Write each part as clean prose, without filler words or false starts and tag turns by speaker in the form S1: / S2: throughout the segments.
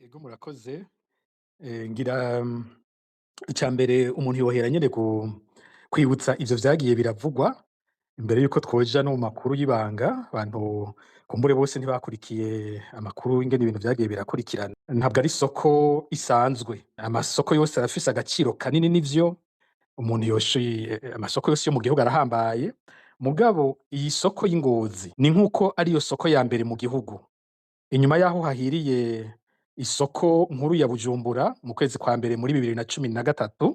S1: Ego, murakoze. Ngira ica mbere umuntu yohera nyene kwibutsa ivyo vyagiye biravugwa imbere yuko twoja no mu makuru y'ibanga. Abantu kumbure bose ntibakurikiye amakuru ingene ibintu vyagiye birakurikirana. Ntabwo ari isoko isanzwe. Amasoko yose arafise agaciro kanini, nivyo umuntu yoshoye, amasoko yose yo mu gihugu arahambaye, mugabo iyi soko y'Ingozi ni nkuko ariyo soko ya mbere mu gihugu. Inyuma yaho hahiriye isoko nkuru ya Bujumbura mu kwezi kwa mbere muri 2013,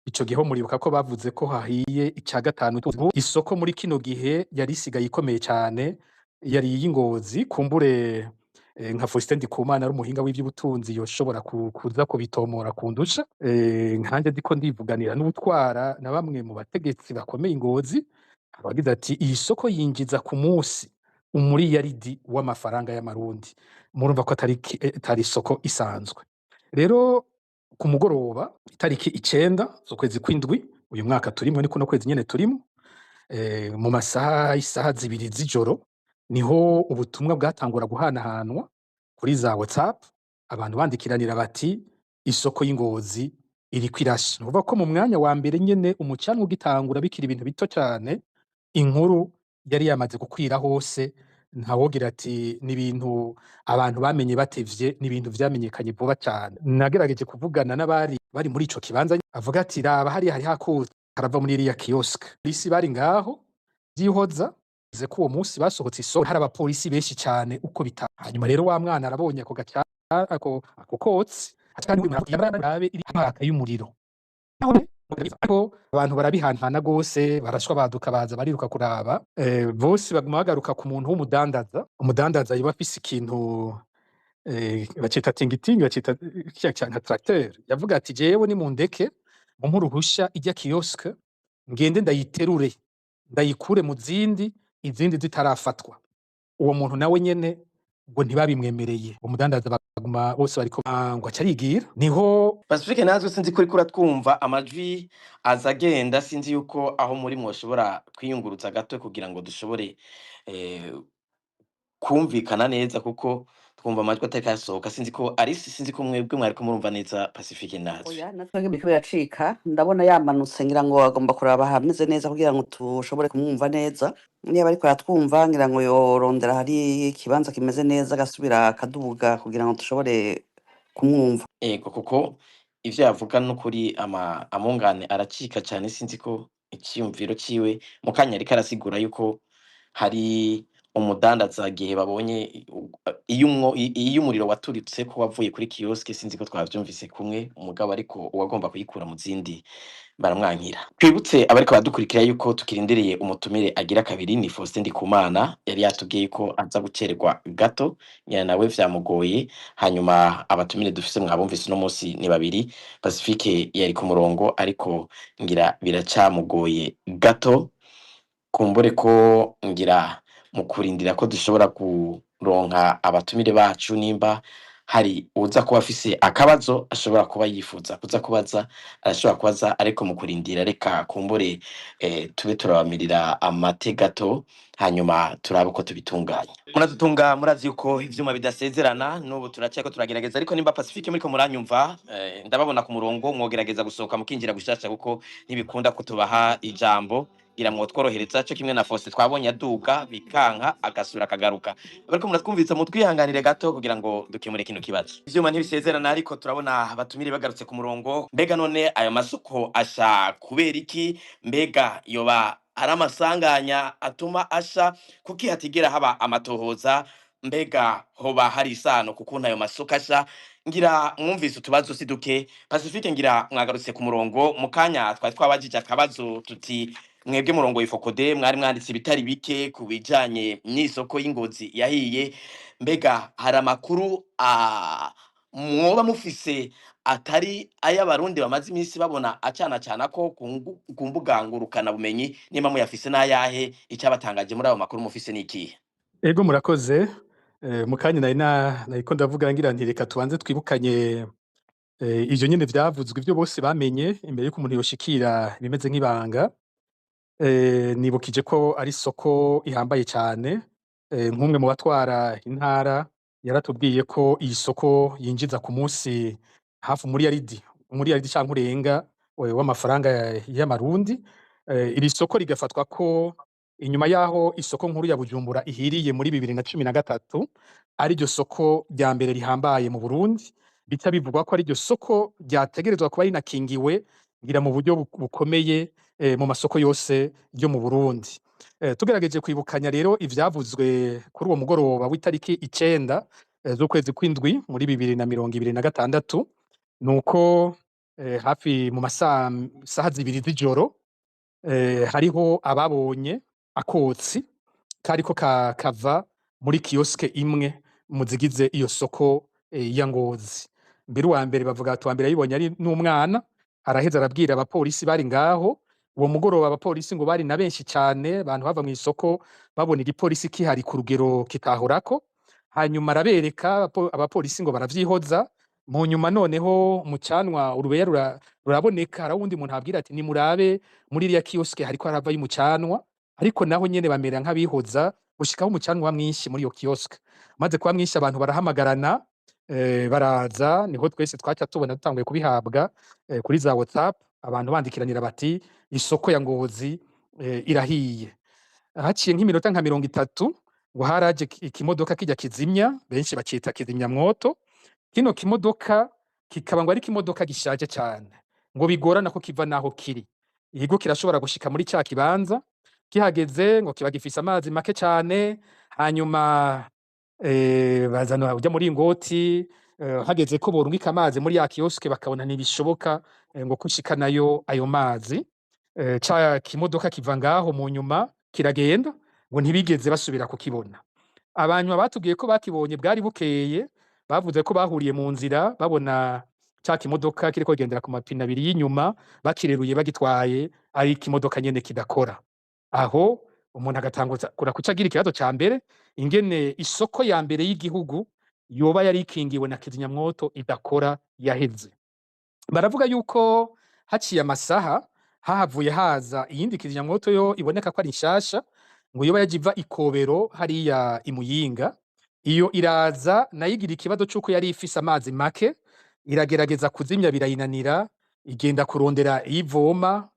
S1: ico gihe muribuka ko bavuze ko hahiye ica gatanu. Isoko muri kino gihe yari isigaye ikomeye cane yari iy'Ingozi. Kumbure nka Faustin Ndikumana ari umuhinga w'ivy'ubutunzi, yoshobora kuza kubitomora kundusha. Nkanje ndiko ndivuganira n'uwutwara na bamwe mu bategetsi bakomeye Ingozi, abagize ati: "Iyi soko yinjiza ku musi umuriyaridi w'amafaranga y'amarundi." Murumva ko atari isoko isanzwe. Rero ku mugoroba, itariki 9 z'ukwezi kw'indwi uyu mwaka turimwo, ni kuno kwezi nyene turimwo, mu masaha isaha 2 z'ijoro, niho ubutumwa bwatangura guhanahanwa kuri za WhatsApp, abantu bandikiranira bati: "Isoko y'Ingozi iriko irasha." Ni ukuvuga ko mu mwanya wa mbere nyene umucanwa ugitangura, bikiri ibintu bito cane, inkuru yari yamaze gukwira hose. Ntawogira ati ni ibintu abantu bamenye batevye, ni ibintu vyamenyekanye vuba cane. Nagerageje kuvugana n'abari bari muri ico kibanza, avuga ati: "Raba hariya hari hakutse harava muri iriya kiosque." Polisi bari ngaho vyihoza ko uwo munsi basohotse isoko hari abapolisi benshi cane uko bita. Hanyuma rero wa mwana arabonye ako gaca ako kotsi arabe iri haraka y'umuriro, ariko abantu barabihantana gose, barashwa, baduka baza bariruka kuraba. Bose baguma bagaruka ku muntu w'umudandaza. Umudandaza yoba afise ikintu bacita tingitingi, bacita kiya nka tracteur. Yavuga ati: "Jewe nimundeke, mumpe uruhusha, irya kiosque ngende ndayiterure, ndayikure mu zindi, izindi zitarafatwa." Uwo muntu nawe nyene ngo ntibabimwemereye. Umudandaza baguma bose bariko ngo aca arigira niho.
S2: Pacifique, natwe sinzi ko uriko uratwumva, amajwi aza agenda. Sinzi yuko aho muri mwoshobora kwiyunguruza gato kugira ngo dushobore kumvikana neza, kuko twumva amajwi atariko arasohoka. Sinzi ko ari, sinzi ko mwebwe mwariko murumva neza Pacifique natwe.
S3: Oya, natwe biriko biracika. Ndabona yamanutse, ngira ngo agomba kuraba ahameze neza kugira ngo tushobore kumwumva neza. Niba ariko aratwumva, ngira ngo yorondera hari ikibanza kimeze neza, agasubira akaduga kugira ngo dushobore kumwumva.
S2: Ego, kuko ivyo yavuga n'ukuri ama amungane aracika cane. Sinzi ko iciyumviro ciwe mu kanya ariko arasigura yuko hari umudandaza gihe babonye iyo umuriro waturitse ko wavuye kuri kiosque. Sinzi ko twavyumvise kumwe umugabo, ariko uwagomba kuyikura mu zindi baramwankira. Twibutse abariko baradukurikira yuko tukirindiriye umutumire agira kabiri, ni Faustin Ndikumana. Yari yatubwiye ko aza gucererwa gato, nyina nawe vyamugoye. Hanyuma abatumire dufise mwabumvise uno munsi ni babiri. Pacifique yari ku murongo, ariko ngira biracamugoye gato. Kumbure ko ngira mu kurindira ko dushobora kuronka abatumire bacu, nimba hari uza kuba afise akabazo ashobora kuba yifuza kuza kubaza, arashobora kubaza. Ariko mu kurindira, reka kumbure tube turabamirira amate gato, hanyuma turabe uko tubitunganya. Muradutunga, murazi yuko ivyuma bidasezerana, n'ubu turacyariko turagerageza. Ariko nimba Pacifique muriko muranyumva, ndababona ku murongo, mwogerageza gusohoka mukinjira gushasha, kuko ntibikunda ko tubaha ijambo. Ngira mwotworohereza co kimwe na Faustin, twabonye aduga bikanka agasubira akagaruka. Bariko muratwumviriza, mutwihanganire gato kugira ngo dukemure kino kibazo. Ivyuma ntibisezerana, ariko turabona abatumire bagarutse ku murongo. Mbega none ayo masoko asha kubera iki? Mbega yoba ari amasanganya atuma asha? Kuki hatigera haba amatohoza? Mbega hoba hari isano kukuntu ayo masoko asha? Ngira mwumvise utubazo si duke. Pacifique, ngira mwagarutse ku murongo. Mu kanya twari twabajije akabazo tuti: mwebwe murongo FOCODE, mwari mwanditse ibitari bike ku bijanye n'isoko y'Ingozi yahiye. Mbega hari amakuru mwoba mufise atari ay'Abarundi bamaze iminsi babona acana cana ko ku mbuga ngurukana bumenyi? Nimba muyafise, n'ayahe? Icabatangaje muri ayo makuru mufise n'ikihe?
S1: Ego, murakoze. Mu kanya nari nariko ndavuga, ngira nti reka tubanze twibukanye ivyo nyene vyavuzwe, ivyo bose bamenye imbere yuko umuntu yoshikira ibimeze nk'ibanga. Nibukije ko ari isoko ihambaye cane, nk'umwe mu batwara intara. Yaratubwiye ko iyi soko yinjiza ku munsi hafi umuriyaridi canke urenga w'amafaranga y'amarundi. Iri soko rigafatwa ko inyuma yaho isoko nkuru ya Bujumbura ihiriye muri 2013 ariryo soko rya mbere rihambaye mu Burundi, bica bivugwa ko ariryo soko ryategerezwa kuba rinakingiwe ngira mu buryo bukomeye mu masoko yose yo mu Burundi. Tugerageje kwibukanya rero ivyavuzwe kuri uwo mugoroba w'itariki 9 z'ukwezi kw'indwi muri 2026, nuko hafi mu masaha 2 z'ijoro hariho ababonye akotsi kariko kava muri kioske imwe mu zigize iyo soko ya Ngozi. Mbere uwa mbere bavuga ati uwa mbere yayibonye ari n'umwana, araheza arabwira abapolisi bari ngaho. Uwo mugoroba abapolisi ngo bari na benshi cane, abantu bava mw'isoko babona igipolisi kihari ku rugero kitahorako, hanyuma arabereka abapolisi ngo baravyihoza. Mu nyuma noneho umucanwa urubeya ruraboneka, hariho uwundi muntu ababwira ati nimurabe muri iriya kioske hariko haravayo umucanwa, ariko naho nyene bamera nk'abihoza gushikaho umucanwa uba mwinshi muri iyo kioske. Umaze kuba mwinshi abantu barahamagarana, baraza, niho twese twaca tubona dutanguye kubihabwa kuri za WhatsApp, abantu bandikiranira bati isoko ya Ngozi irahiye. Haciye nk'iminota nka 30 ngo haraje ikimodoka kirya kizimya, benshi bacita kizimyamwoto. Kino kimodoka kikaba ngo ari ikimodoka gishaje cane, ngo bigorana ko kiva naho kiri. Ikigo kirashobora gushika muri ca kibanza, kihageze ngo kiba gifise amazi make cane, hanyuma bazana urya muringoti, hageze ko borungika amazi muri ya kioske bakabona ntibishoboka ngo kushikanayo ayo mazi. Ca kimodoka kiva ngaho mu nyuma kiragenda, ngo ntibigeze basubira kukibona. Abanyuma batubwiye ko bakibonye bwari bukeye, bavuze ko bahuriye mu nzira babona ca kimodoka kiriko kigendera ku mapine abiri y'inyuma, bakireruye bagitwaye ari ikimodoka nyene kidakora. Aho umuntu agatangura kuca agira ikibazo ca mbere, ingene isoko ya mbere y'igihugu yoba yari ikingiwe na kizimyamwoto idakora yaheze. Baravuga yuko haciye amasaha hahavuye haza iyindi kizimyamwoto yo iboneka ko ari nshasha, ngo yoba yaje iva Ikobero hariya i Muyinga. Iyo iraza nayo igira ikibazo c'uko yari ifise amazi make, iragerageza kuzimya birayinanira, igenda kurondera iyo ivoma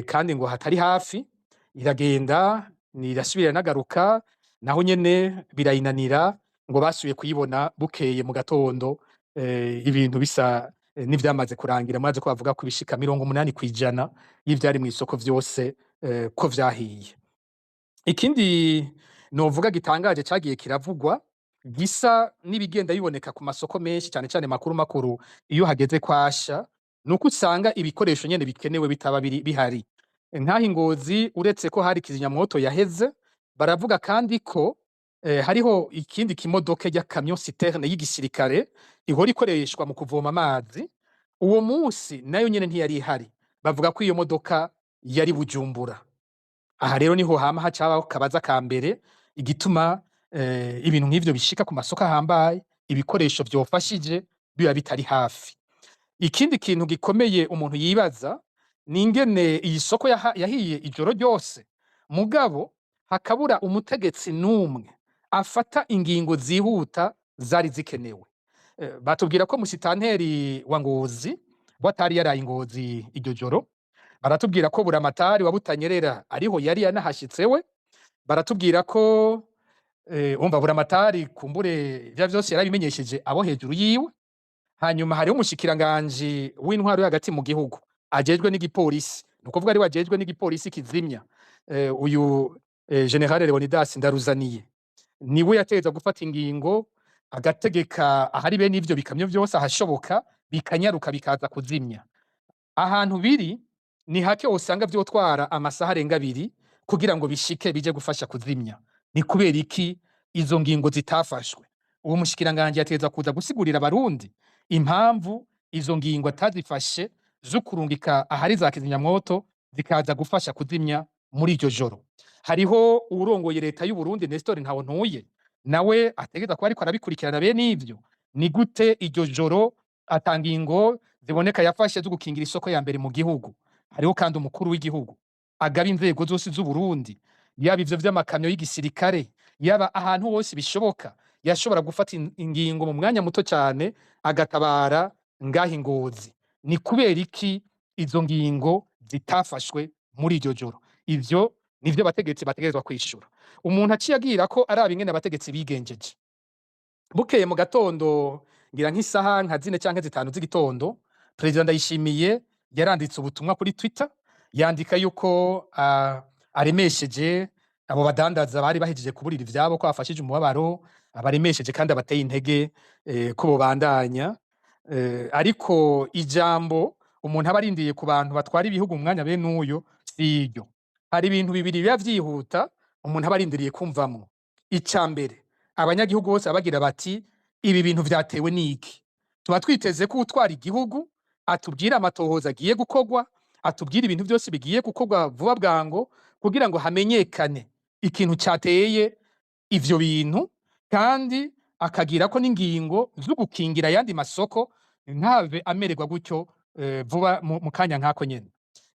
S1: kandi ngo hatari hafi, iragenda irasubira iranagaruka, naho nyene birayinanira, ngo basubiye kuyibona bukeye mu gatondo, ibintu bisa n'ivyamaze kurangira. Murazi ko bavuga ko ibishika 80% y'ivyari mw'isoko vyose ko vyahiye. Ikindi novuga gitangaje cagiye kiravugwa, gisa n'ibigenda biboneka ku masoko menshi cane cane makuru makuru iyo hageze kwasha, nuko usanga ibikoresho nyene bikenewe bitaba biri bihari. Nkaha i Ngozi uretse ko hari kizimyamwoto yaheze, baravuga kandi ko hariho ikindi kimodoka ya camion citerne y'igisirikare ihora ikoreshwa mu kuvoma amazi, uwo munsi nayo nyene ntiyari ihari. Bavuga ko iyo modoka yari Bujumbura. Aha rero niho hama haca habaho kabaza ka mbere, igituma ibintu nk'ivyo bishika ku masoko ahambaye, ibikoresho vyofashije biba bitari hafi. Ikindi kintu gikomeye umuntu yibaza ni ingene iyi soko yahiye ijoro ryose, mugabo hakabura umutegetsi n'umwe afata ingingo zihuta zari zikenewe. Batubwira ko musitanteri wa Ngozi we atari yaraye i Ngozi iryo joro, baratubwira ko buramatari wa Butanyerera ariho yari yanahashitse we, baratubwira ko umva buramatari kumbure ivyo vyose yarabimenyesheje abo hejuru yiwe. Hanyuma hariho umushikiranganji w'intwaro yo hagati mu gihugu ajejwe n'igipolisi, ni ukuvuga ariwe ajejwe n'igipolisi kizimya, uyu General Leonidas Ndaruzaniye, niwe yategetswe gufata ingingo agategeka ahari bene ivyo bikamyo vyose ahashoboka bikanyaruka bikaza kuzimya. Ahantu biri ni hake usanga vyotwara amasaha arenga 2 kugira ngo bishike bije gufasha kuzimya. Ni kubera iki izo ngingo zitafashwe? Uwo mushikiranganji yategetswe kuza gusigurira abarundi impamvu izo ngingo atazifashe zo kurungika ahari za kizimyamwoto zikaza gufasha kuzimya muri iryo joro. Hariho uwurongoye leta y'u Burundi Nestor Ntahontuye, nawe ategerezwa kuba ariko arabikurikirana bene ivyo. Ni gute iryo joro ata ngingo ziboneka yafashe zo gukingira isoko ya mbere mu gihugu? Hariho kandi umukuru w'igihugu agaba inzego zose z'u Burundi, yaba ivyo vy'amakamyo y'igisirikare, yaba ahantu hose bishoboka, Yashobora gufata ingingo mu mwanya muto cyane agatabara ngaha i Ngozi. Ni kubera iki izo ngingo zitafashwe muri iryo joro? Ivyo nivyo abategetsi bategerezwa kwishura. Umuntu aciye agira ko araba ingene abategetsi bigenjeje. Bukeye mu gatondo, ngira nk'isaha nka 4 canke 5 z'igitondo, Perezida Ndayishimiye yaranditse ubutumwa kuri Twitter, yandika yuko aremesheje abo badandaza bari bahejeje kuburira ivyabo, ko bafashije umubabaro, abaremesheje kandi abateye intege ko bobandanya. Ariko ijambo umuntu aba arindiye ku bantu batwara ibihugu mu mwanya bene uyo siryo. Hari ibintu bibiri biba vyihuta umuntu aba arindiriye kumvamwo. Ica mbere, abanyagihugu bose baba bagira bati: "Ibi bintu vyatewe n'iki?" Tuba twiteze ko utwara igihugu atubwira amatohoza agiye gukorwa, atubwira ibintu vyose bigiye gukorwa vuba bwango kugira ngo hamenyekane ikintu cateye ivyo bintu, kandi akagirako n'ingingo zo gukingira ayandi masoko ntave amererwa gutyo vuba mu kanya nk'ako nyene.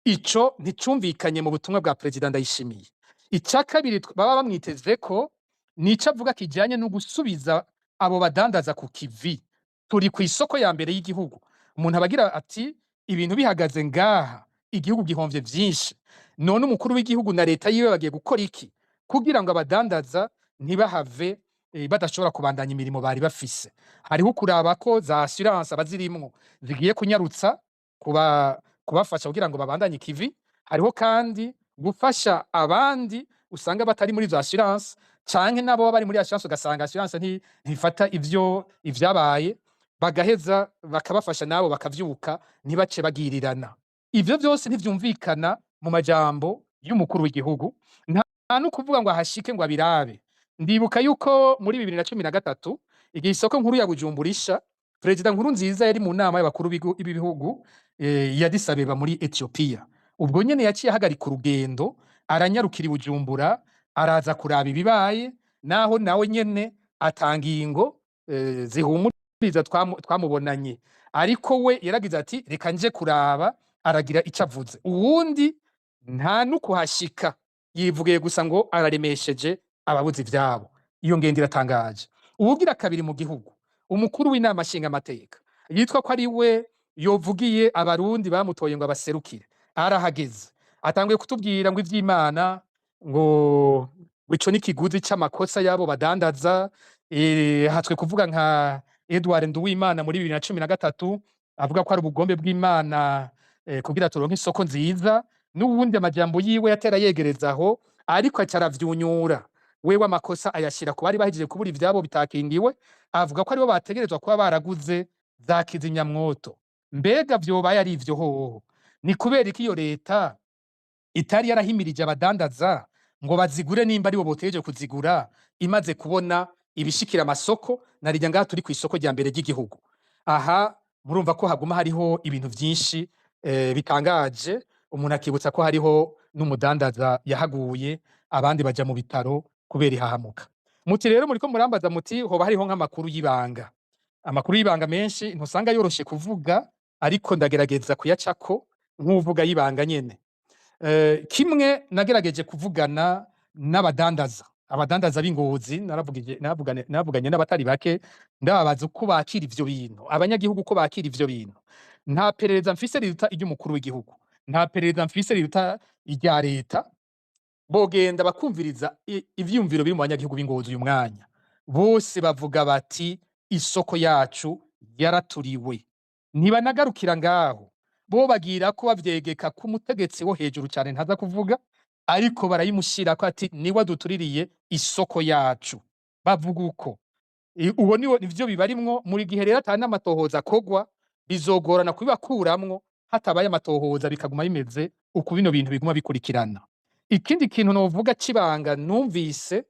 S1: Ico nticumvikanye mu butumwa bwa Perezida Ndayishimiye. Ica kabiri baba bamwitezeko nico avuga kijanye no gusubiza abo badandaza ku kivi. Turi kw'isoko ya mbere y'igihugu. Umuntu aba agira ati: "Ibintu bihagaze ngaha, igihugu gihomvye vyinshi. None umukuru w'igihugu na leta yiwe bagiye gukora iki kugira ngo abadandaza ntibahave badashobora kubandanya imirimo bari bafise?" Hariho kuraba ko za assurance abazirimwo zigiye kunyarutsa kubafasha kugira ngo babandanye ikivi. Hariho kandi gufasha abandi usanga batari muri izo assurance, canke nabo baba bari muri assurance ugasanga assurance ntifata ivyo ivyabaye, bagaheza bakabafasha nabo bakavyuka ntibace bagirirana. Ivyo vyose ntivyumvikana mu majambo y'umukuru w'igihugu, nta n'ukuvuga ngo ahashike ngo abirabe. Ndibuka yuko muri 2013, igihe isoko nkuru ya Bujumbura isha, Perezida Nkurunziza yari mu nama y'abakuru b'ibihugu ya Addis Abeba muri Ethiopia. Ubwo nyene yaciye ahagarika urugendo, aranyarukira i Bujumbura, araza kuraba ibibaye, naho nawe nyene ata ngingo zihumuriza twamubonanye. Ariko we yaragize ati: "Reka nje kuraba", aragira ico avuze. Uwundi nta n'ukuhashika, yivugiye gusa ngo araremesheje ababuze ivyabo. Iyo ngendo iratangaje. Uwugira kabiri mu gihugu, umukuru w'inama nshingamateka, yitwa ko ari we yovugiye abarundi bamutoye ngo abaserukire, arahageze atanguye kutubwira ngo ivy'Imana, ngo ico n'ikiguzi c'amakosa y'abo badandaza. Hatswe kuvuga nka Edouard Nduwimana muri 2013 avuga ko ari ubugombe bw'Imana kugira turonke isoko nziza. N'uwundi amajambo yiwe yatera yegereza aho, ariko aca aravyunyura. Wewe amakosa ayashira ku bari bahejeje kubura ivyabo bitakingiwe, avuga ko aribo bategerezwa kuba baraguze za kizimyamwoto. Mbega vyobaye ari ivyo hoho, ni kubera iki iyo leta itari yarahimirije abadandaza ngo bazigure nimba aribo botegereje kuzigura, imaze kubona ibishikira amasoko, narirya ngaha turi kw'isoko rya mbere ry'igihugu? Aha murumva ko haguma hariho ibintu vyinshi bitangaje. Umuntu akibutsa ko hariho n'umudandaza yahaguye, abandi baja mu bitaro kubera ihahamuka. Muti rero muriko murambaza muti hoba hariho nk'amakuru y'ibanga. Amakuru y'ibanga menshi ntusanga yoroshe kuvuga, ariko ndagerageza kuyacako nk'uvuga y'ibanga nyene. Kimwe nagerageje kuvugana n'abadandaza, abadandaza b'Ingozi, navuganye n'abatari bake, ndababaza uko bakira ivyo bintu, abanyagihugu uko bakira ivyo bintu. Nta perereza mfise riruta iry'umukuru w'igihugu, nta perereza mfise riruta irya leta. Bogenda bakumviriza ivyiyumviro biri mu banyagihugu b'Ingozi uyu mwanya. Bose bavuga bati: "Isoko yacu yaraturiwe." Ntibanagarukira ngaho, bo bagira ko bavyegeka ku mutegetsi wo hejuru cane ntaza kuvuga, ariko barayimushirako ati: "Niwe adutuririye isoko yacu." Bavuga uko. Uwo niwo nivyo bibarimwo. Muri gihe rero ata n'amatohoza akorwa, bizogorana kubibakuramwo. Hatabaye amatohoza bikaguma bimeze uku, bino bintu biguma bikurikirana. Ikindi kintu novuga c'ibanga numvise,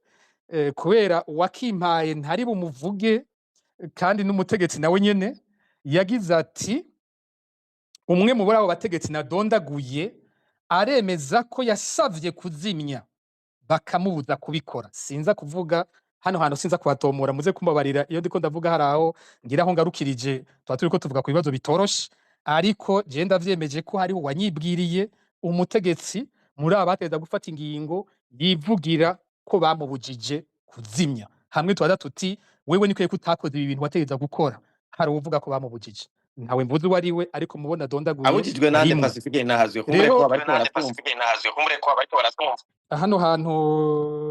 S1: kubera uwakimpaye ntari bumuvuge, kandi n'umutegetsi nawe nyene yagize ati: umwe muri abo bategetsi nadondaguye aremeza ko yasavye kuzimya bakamubuza kubikora. Sinza kuvuga hano hantu, sinza kuhatomora, muze kumbabarira iyo ndiko ndavuga hari aho ngira aho ngarukirije. Tuba turiko tuvuga ku bibazo bitoroshe, ariko je ndavyemeje ko hariho uwanyibwiriye, umutegetsi muri aba bateza gufata ingingo, yivugira ko bamubujije kuzimya. Hamwe tubaza tuti: Wewe ni ko utakoze ibi bintu wategeza gukora. Hari uwuvuga ko bamubujije, ntawe mvuze uwo ari we, ariko mubona adondaguye
S2: Abujijwe nande?
S1: Harimwo
S2: Pacifique nahazwe kumbure
S1: rero
S2: ko bariko baratwumva.
S1: Hano hantu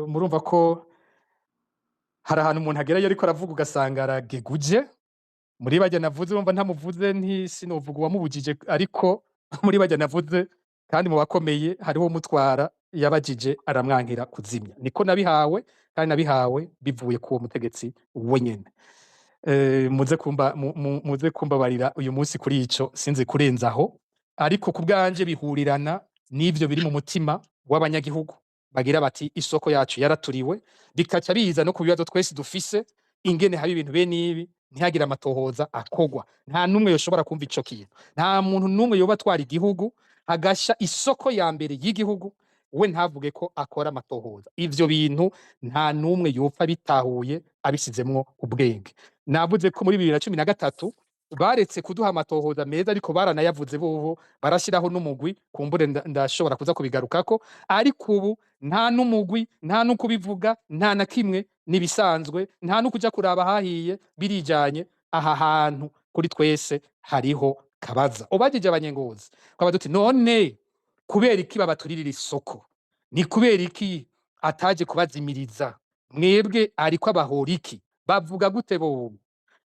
S1: murumva ko hari ahantu umuntu agerayo ariko aravuga ugasanga arageguje. Muri barya navuze, wumva ntamuvuze, sinovuga uwamubujije, ariko muri barya navuze kandi mu bakomeye hariho umutwara yabajije aramwankira kuzimya. Niko nabihawe, kandi nabihawe bivuye kuwo mutegetsi wenyene. Muze kumba muze kumbabarira uyu munsi kuri ico sinzi kurenzaho, ariko ku bwanje bihurirana n'ivyo biri mu mutima w'abanyagihugu bagira bati isoko yacu yaraturiwe, bikaca biza no ku bibazo twese dufise ingene haba ibintu bene ibi ntihagire amatohoza akogwa. Nta n'umwe yoshobora kumva ico kintu, nta muntu n'umwe yoba atwara igihugu hagasha isoko ya mbere y'igihugu we ntavuge ko akora amatohoza. Ivyo bintu nta n'umwe yopfa bitahuye abisizemwo ubwenge. Navuze ko muri 2013 baretse kuduha amatohoza meza, ariko baranayavuze bobo barashyiraho n'umugwi, kumbure ndashobora kuza kubigarukako. Ariko ubu nta n'umugwi, nta n'ukubivuga, nta na kimwe, nibisanzwe, nta n'ukuja kuraba hahiye, birijanye. Aha hantu kuri twese hariho kabaza. Ubajije abanyengozi twaba duti none kubera iki babaturirira isoko? Ni kubera iki ataje kubazimiriza? Mwebwe ariko abahora iki? Bavuga gute? Bobo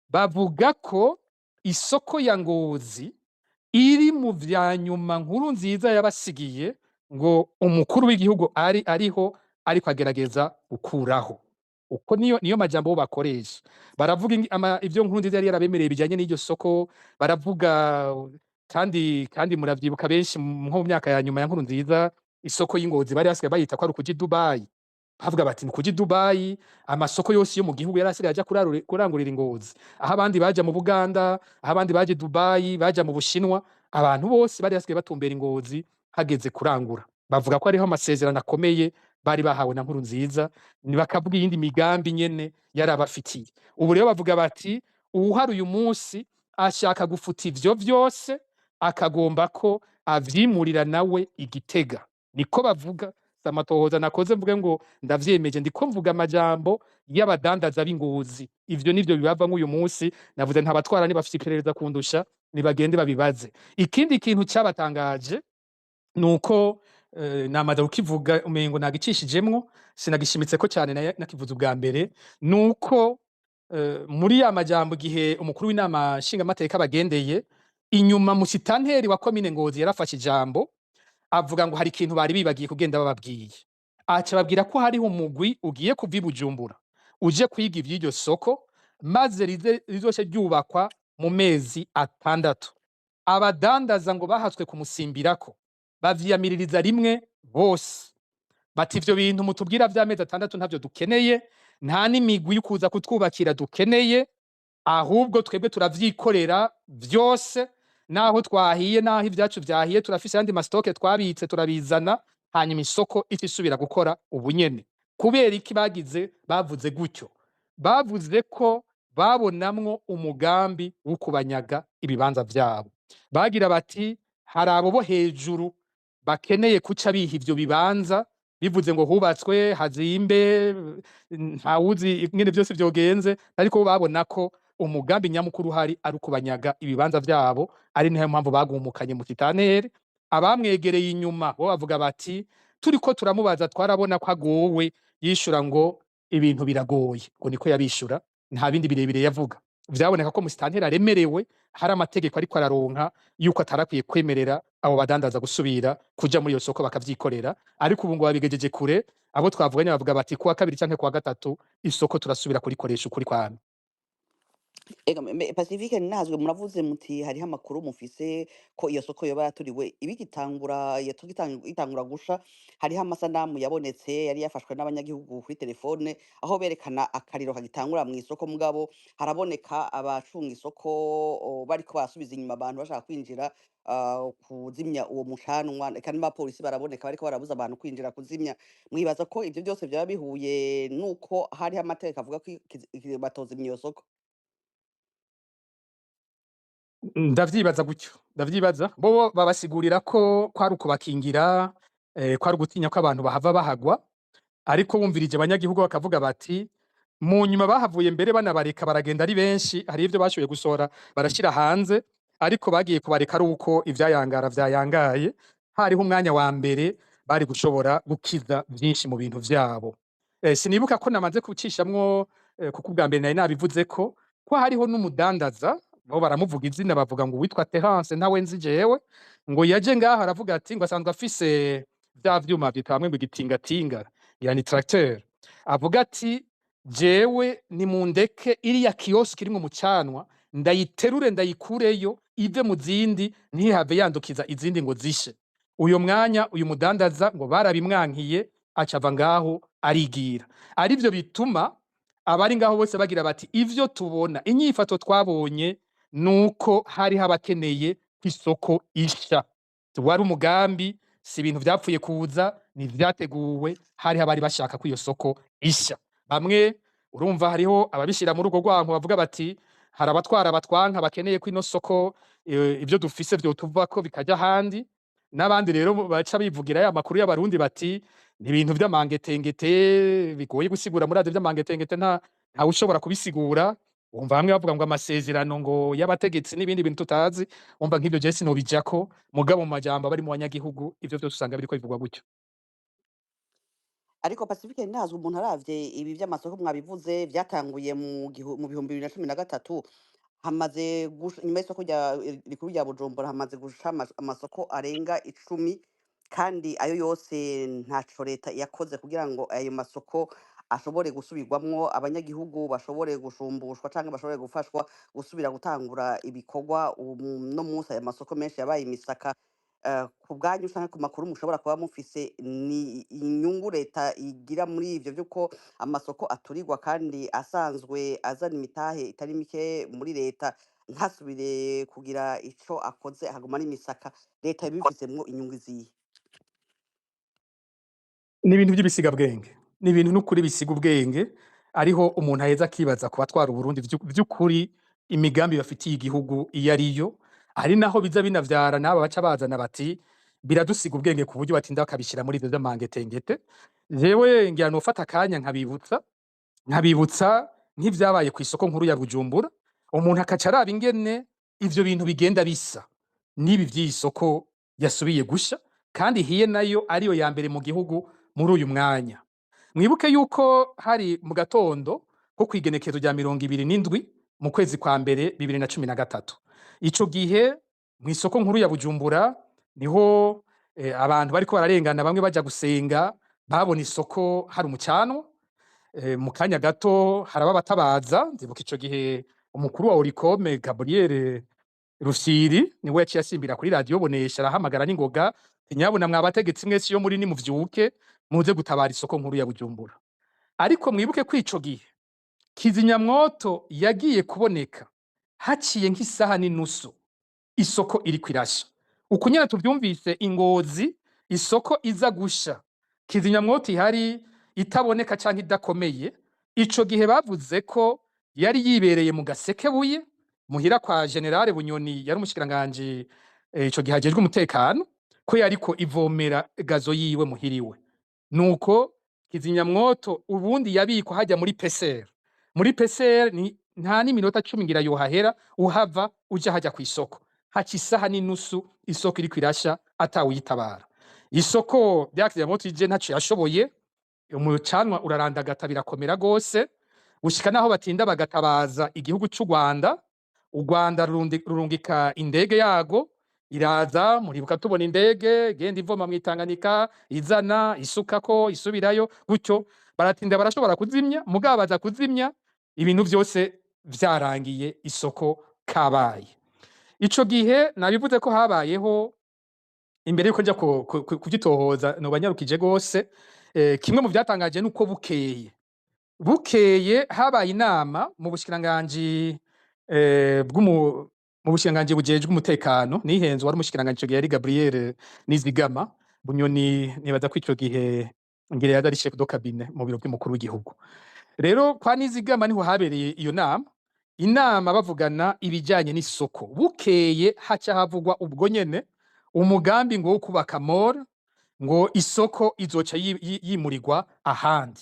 S1: bavuga ko isoko ya Ngozi iri mu vya nyuma nkuru nziza yabasigiye, ngo umukuru w'igihugu ari ariho ariko agerageza gukuraho. Uko niyo majambo bo bakoresha. Baravuga ivyo nkuru nziza yari yarabemereye bijanye n'iryo soko. Baravuga kandi muravyibuka benshi, nko mu myaka ya nyuma ya nkuru nziza, isoko y'Ingozi bari basigaye bayita ko ari ukuja i Dubai. Bavuga bati ni kuja i Dubai. Amasoko yose yo mu gihugu yari asigaye aja kurangurira Ingozi, aho abandi baja mu Buganda, aho abandi baja i Dubai, baja mu Bushinwa, abantu bose bari basigaye batumbera Ingozi hageze kurangura. Bavuga ko hariho amasezerano akomeye bari bahawe na nkuru nziza, bakavuga iyindi migambi nyene yari abafitiye. Ubu rero bavuga bati uwuhari uyu munsi ashaka gufuta ivyo vyose, akagomba ko avyimurira nawe Igitega. Niko bavuga. Si amatohoza nakoze mvuge ngo ndavyemeje, ndiko mvuga amajambo y'abadandaza b'Ingozi. Ivyo nivyo bibavamwo uyu munsi. Navuze ntabatwara, nibafise iperereza kundusha nibagende babibaze. Ikindi kintu cabatangaje nuko namaze kukivuga, umengo nagicishijemwo, sinagishimitseko cane, nakivuze ubwa mbere, nuko muri ya majambo igihe umukuru w'inama nshingamateka bagendeye inyuma, musitanteri wa komine Ngozi yarafashe ijambo avuga ngo hari ikintu bari bibagiye kugenda bababwiye. Aca babwira ko hariho umugwi ugiye kuva i Bujumbura uje kwiga ivy'iryo soko, maze rizoce ryubakwa mu mezi 6. Abadandaza ngo bahatswe kumusimbirako, bavyiyamiririza rimwe bose, bati ivyo bintu mutubwira vy'amezi 6 ntavyo dukeneye, nta n'imigwi y'ukuza kutwubakira dukeneye, ahubwo twebwe turavyikorera vyose. Naho twahiye, naho ivyacu vyahiye, turafise ayandi ma stocks twabitse, turabizana, hanyuma isoko ica isubira gukora ubunyene. Kubera iki bagize bavuze gutyo? Bavuze ko babonamwo umugambi wo kubanyaga ibibanza vyabo. Bagira bati hari abo bo hejuru bakeneye kuca biha ivyo bibanza, bivuze ngo hubatswe hazimbe, ntawuzi ingene vyose vyogenze, ariko bo babona ko umugambi nyamukuru uhari ari ukubanyaga ibibanza vyabo, ari nayo mpamvu bagumukanye mu kitantere. Abamwegereye inyuma bo bavuga bati turiko turamubaza twarabona ko agowe, yishura ngo ibintu biragoye, ngo niko yabishura, nta bindi birebire yavuga. Vyaboneka ko musitanteri aremerewe, hari amategeko ariko araronka yuko atarakwiye kwemerera abo badandaza gusubira kuja muri iyo soko bakavyikorera. Ariko ubu ngo babigejeje kure. Abo twavuganye bavuga bati kuwa kabiri canke kuwa gatatu isoko turasubira kurikoresha ukuri kwamye.
S3: Ega Pacifique nazwe, muravuze muti hariho amakuru mufise ko iyo soko yoba yaturiwe. Ibigitangura, iyo soko itangura gusha, hariho amasanamu yabonetse yari yafashwe n'abanyagihugu kuri telefone, aho berekana akariro kagitangura mu isoko, mugabo haraboneka abacunga isoko bariko barasubiza inyuma abantu bashaka kwinjira kuzimya uwo mucanwa, eka n'abapolisi baraboneka bariko barabuza abantu kwinjira kuzimya. Mwibaza ko ivyo byose vyaba bihuye nuko hariho amategeko avuga ko batozimya iyo soko?
S1: Ndavyibaza gutyo, ndavyibaza. Bo babasigurira ko kwari ukubakingira, kwari ugutinya ko abantu bahava bahagwa, ariko wumvirije abanyagihugu bakavuga bati Mu nyuma bahavuye mbere banabareka baragenda ari benshi. Hari ivyo bashoboye gusohora barashira hanze, ariko bagiye kubareka ari uko ivyayangara vyayangaye. Hariho umwanya wa mbere bari gushobora gukiza vyinshi mu bintu vyabo. Sinibuka ko namaze kucishamwo, kuko ubwa mbere nari nabivuze ko hariho n'umudandaza, bo baramuvuga izina, bavuga ngo uwitwa Terence, ntawe nzi jewe, ngo yaje ngaho aravuga ati ngo asanzwe afise vya vyuma vyitwa hamwe ngo igitingatinga, yani tracteur. Avuga ati: "Jewe nimundeke iriya kiosk irimwo umucanwa ndayiterure, ndayikureyo, ive mu zindi, ntihave yandukiza izindi ngo zishe." Uyo mwanya uyu mudandaza ngo barabimwankiye, aca ava ngaho arigira. Arivyo bituma abari ngaho bose bagira bati: "Ivyo tubona, inyifato twabonye, nuko hariho abakeneye kw'isoko isha." Wari umugambi, si ibintu vyapfuye kuza, ni vyateguwe. Hariho abari bashaka ko iyo soko isha. Bamwe urumva hariho ababishira muri urwo rwanko, bavuga bati hari abatwara batwanka bakeneye ko ino soko, ivyo dufise vyotuvako bikaja ahandi. N'abandi rero baca bivugira ya makuru y'Abarundi bati ni ibintu vy'amangetengete bigoye gusigura. Murazi vy'amangetengete, ntawe ushobora kubisigura. Wumva bamwe bavuga ngo amasezerano ngo y'abategetsi n'ibindi bintu tutazi. Wumva nk'ivyo je sinobijako, mugabo mu majambo abari mu banyagihugu ivyo vyose usanga biriko bivugwa gutyo.
S3: Ariko Pacifique ntazwi, umuntu aravye ibi vy'amasoko mwabivuze vyatanguye mu 2013, hamaze nyuma y'isoko rya rikuru rya Bujumbura hamaze gusha amasoko arenga 10, kandi ayo yose ntaco leta yakoze kugira ngo ayo masoko ashobore gusubirwamwo, abanyagihugu bashobore gushumbushwa canke bashobore gufashwa gusubira gutangura ibikorwa. Uno munsi aya masoko menshi yabaye imisaka. Ku bwanyu canke ku makuru mushobora kuba mufise, ni inyungu leta igira muri ivyo vy'uko amasoko aturirwa kandi asanzwe azana imitahe itari mike muri leta, ntasubire kugira ico akoze, haguma ari imisaka? Leta ibifisemwo inyungu izihe?
S1: Ni ibintu by'ibisiga-bwenge, ni ibintu n'ukuri bisiga ubwenge. Ariho umuntu aheza akibaza ku batwara Uburundi vy'ukuri imigambi bafitiye igihugu iyo ariyo. Ari naho biza binavyara n'aba baca bazana bati biradusiga ubwenge, ku buryo batinda bakabishira muri ivyo vy'amangetengete. Jewe ngira nofata akanya nkabibutsa nk'ivyabaye kw'isoko nkuru ya Bujumbura, umuntu akaca araba ingene ivyo bintu bigenda bisa n'ibi vy'iyi soko yasubiye gusha, kandi hiye nayo ariyo ya mbere mu gihugu muri uyu mwanya. Mwibuke yuko hari mu gatondo ko kw'igenekerezo rya 27 mu kwezi kwa mbere 2013. Ico gihe mw'isoko nkuru ya Bujumbura niho abantu bariko bararengana, bamwe baja gusenga, babona isoko hari umucanwa. Mu kanya gato haraba abatabaza. Ndibuka ico gihe umukuru wa Oricome, Gabriel Rufyiri, niwe yaciye asimbira kuri radiyo Bonesha, arahamagara n'ingoga: "Nyabuna mwa bategetsi mwese iyo muri, nimuvyuke muze gutabara isoko nkuru ya Bujumbura." Ariko mwibuke ko ico gihe kizimyamwoto yagiye kuboneka haciye nk'isaha n'inusu isoko iriko irasha. Uku nyene tuvyumvise ingozi isoko iza gusha, kizimyamwoto ihari itaboneka canke idakomeye. Ico gihe bavuze ko yari yibereye mu Gasekebuye, muhira kwa Generale Bunyoni, yari umushikiranganji ico gihe ajejwe umutekano, ko yariko ivomera gazon yiwe muhiriwe. Nuko kizimyamwoto ubundi yabikwa hajya muri PCR. Muri PCR ni nta n'iminota 10 ngira yohahera uhava uja hajya kw'isoko. Haca isaha n'inusu isoko iriko irasha atawuyitabara. Isoko rya kizimyamwoto ije ntaco yashoboye, umucanwa urarandagata birakomera gose, gushika naho batinda bagatabaza igihugu c'u Rwanda. U Rwanda rurungika indege yago iraza. Muribuka tubona indege igenda ivoma mw'Itanganika, izana isukako, isubirayo gutyo. Baratinda barashobora kuzimya, mugabo baza kuzimya ibintu vyose vyarangiye, isoko kabaye. Ico gihe nabivuze ko habayeho, imbere yuko nja kuvyitohoza noba nyarukije gose. Kimwe mu vyatangaje nuko bukeye habaye inama mu bushikiranganji mu bushikiranganji bujejwe umutekano. Nihenze, wari umushikiranganji ico gihe yari Gabriel Nizigama. Bunyoni nibaza ko ico gihe ngira yari ari chef de cabinet mu biro vy'umukuru w'igihugu. Rero kwa Nizigama niho habereye iyo nama, inama bavugana ibijanye n'isoko. Bukeye haca havugwa ubwo nyene umugambi ngo wo kubaka mall, ngo isoko izoca yimurirwa ahandi.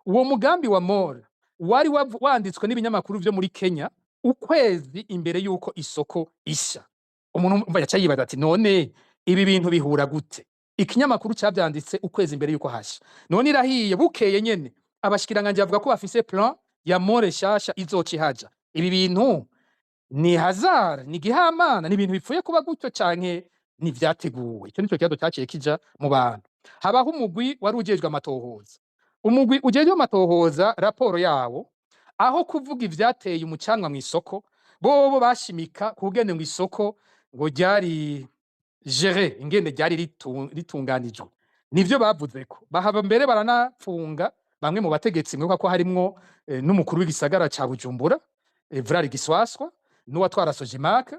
S1: Uwo mugambi wa mall Wari wanditswe n'ibinyamakuru vyo muri Kenya ukwezi imbere yuko isoko isha. Umuntu umva yaca yibaza ati: "None ibi bintu bihura gute?" Ikinyamakuru cavyanditse ukwezi imbere yuko hasha, none irahiye bukeye nyene abashikiranganji bavuga ko bafise plan ya mall nshasha izoca ihaja. Ibi bintu ni hasard, ni gihamana, ni ibintu bipfuye kuba gutyo, canke ni vyateguwe? Ico nico kibazo caciye kija mu bantu. Habaho umugwi wari ujejwe amatohoza. Umugwi ujejwe amatohoza, raporo yawo, aho kuvuga ivyateye umucanwa mw'isoko, bobo bashimika kugene ngo isoko ngo ryari géré, ingene ryari ritunganijwe. Nivyo bavuzeko. Bahava mbere baranapfunga bamwe mu bategetsi. Mwibuka ko harimwo n'umukuru w'igisagara ca Bujumbura, Evrard Giswaswa, n'uwatwara Sojimac.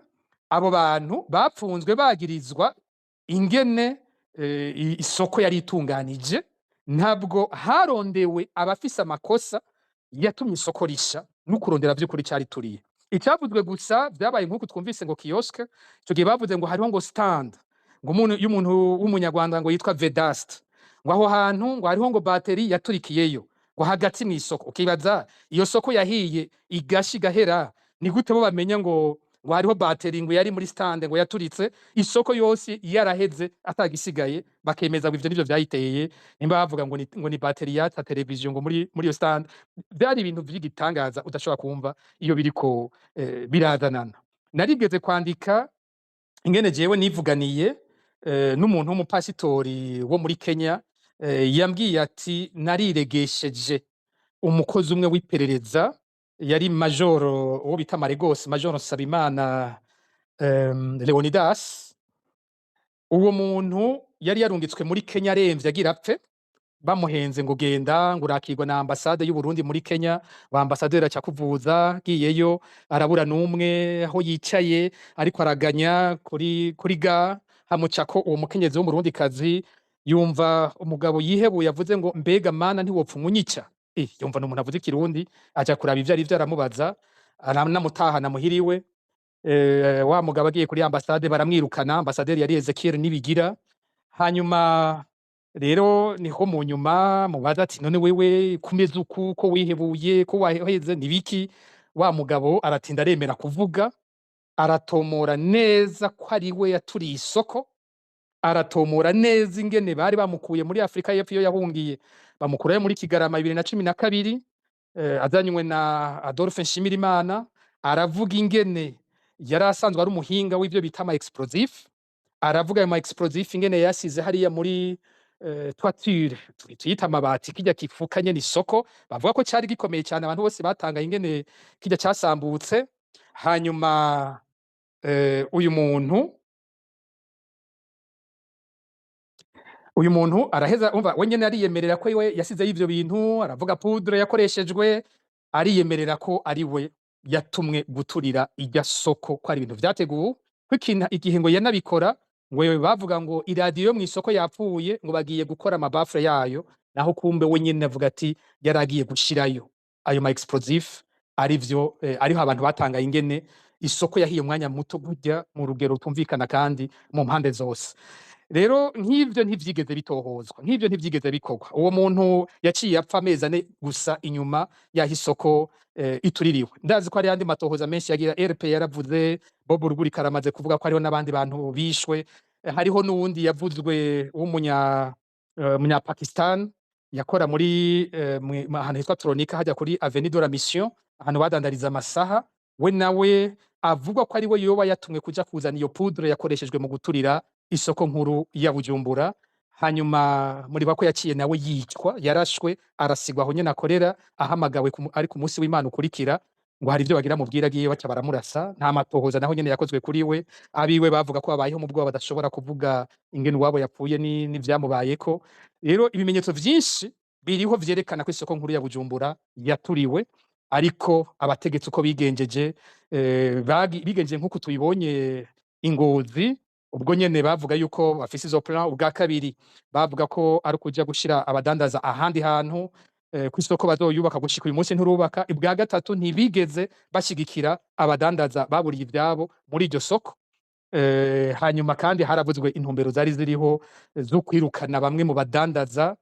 S1: Abo bantu bapfunzwe bagirizwa ingene isoko yari itunganije. Ntabwo harondewe abafise amakosa yatumye isoko risha no kurondera vy'ukuri carituriye. Icavuzwe gusa vyabaye nk'uku twumvise ngo kiosque. Ico gihe bavuze ngo hariho ngo stand ngo umuntu y'umuntu w'umunyarwanda ngo yitwa Vedast, ngo aho hantu ngo hariho ngo bateri yaturikiyeyo ngo hagati mw'isoko. Ukibaza, iyo soko yahiye igasha igahera, ni gute bo bamenya ngo hariho bateri ngo yari muri stand ngo yaturitse, isoko yose yaraheze atagisigaye, bakemeza ngo ivyo nivyo vyayiteye? Nimba bavuga ngo ni bateri yatsa televiziyo ngo muri iyo stand, vyari ibintu vy'igitangaza udashobora kumva iyo biriko birazanana. Narigeze kwandika ingene jewe nivuganiye n'umuntu w'umupasitori wo muri Kenya, yambwiye ati: "Nariregesheje umukozi umwe w'iperereza yari majoro uwo bita Maregos, Majoro Nsabimana Leonidas." Uwo muntu yari yarungitswe muri Kenya aremvye agira apfe, bamuhenze ngo: "Genda ngo urakirwa na ambasade y'u Burundi muri Kenya, ba ambasaderi aca kuvuza." Agiyeyo arabura n'umwe aho yicaye, ariko araganya kuri ga hamucako uwo mukenyezi w'umurundikazi. Yumva umugabo yihebuye avuze ngo: "Mbega Mana, ntiwopfa unyica?" Yumva n'umuntu avuze ikirundi, aja kuraba ivyo arivyo, aramubaza, aranamutahana muhiriwe. Wa mugabo agiye kuri ambasade baramwirukana. Ambasaderi yari Ezekiel Nibigira. Hanyuma rero niho mu nyuma mubaza ati: "None wewe kumeze uku, ko wihebuye, ko waheze, nibiki?" Wa mugabo aratinda aremera kuvuga, aratomora neza ko ari we yaturiye isoko, aratomora neza ingene bari bamukuye muri Afrika y'Epfo iyo yahungiye, bamukurayo muri Kigarama 2012, azanywe na Adolphe Nshimirimana. Aravuga ingene yari asanzwe ari umuhinga w'ivyo bita ama explosif. Aravuga ayo ma explosif ingene yasize hariya muri toiture, tuyita amabati, kirya kifuka nyene isoko, bavuga ko cari gikomeye cyane. Abantu bose batangaye ingene kirya casambutse. Hanyuma uyu muntu araheza, umva, we nyene ariyemerera ko we yasizeyo ivyo bintu. Aravuga poudre yakoreshejwe, ariyemerera ko ari we yatumwe guturira irya soko, ko ari ibintu vyateguwe, ko ikintu igihe ngo yanabikora ngo bavuga ngo iradiyo yo mw'isoko yapfuye, ngo bagiye gukora amabafure yayo, naho kumbe we nyene avuga ati yaragiye gushirayo ayo ma explosif. Arivyo ariho abantu batangaye ingene isoko yahiye umwanya muto gurya mu rugero rutumvikana kandi mu mpande zose. Rero nk'ivyo ntivyigeze bitohozwa, nk'ivyo ntivyigeze bikorwa. Uwo muntu yaciye apfa amezi 4 gusa inyuma y'aho isoko ituririwe. Ndazi ko hari andi matohoza menshi yagira. RP yaravuze, Bob Rugurika aramaze kuvuga ko hariho n'abandi bantu bishwe. Hariho n'uwundi yavuzwe w'umunya munya Pakistan yakora muri ahantu hitwa Tronica, hajya kuri Avenue de la Mission, ahantu badandariza amasaha. We nawe avugwa ko ari we yoba yatumwe kuja kuzana iyo poudre yakoreshejwe mu guturira isoko nkuru ya Bujumbura. Hanyuma muri ko yaciye nawe yicwa, yarashwe, arasigwa aho nyene akorera, ahamagawe ari ku munsi w'Imana ukurikira ngo hari ivyo bagira mubwira, agiye baca baramurasa. Nta matohoza naho nyene yakozwe kuri we. Abiwe bavuga ko babayeho mu bwoba, badashobora kuvuga ingene uwabo yapfuye n'ivyamubayeko. Rero ibimenyetso vyinshi biriho vyerekana ko isoko nkuru ya Bujumbura yaturiwe, ariko abategetsi uko bigenjeje, bigenjeje nk'uko tubibonye i Ngozi. Ubwo nyene bavuga yuko bafise izo plan. Ubwa kabiri bavuga ko ari ukuja gushira abadandaza ahandi hantu, kw'isoko bazoyubaka, gushika uyu munsi nturubaka. Ubwa gatatu, ntibigeze bashigikira abadandaza baburiye ivyabo muri iryo soko. Hanyuma kandi haravuzwe intumbero zari ziriho zo kwirukana bamwe mu badandaza.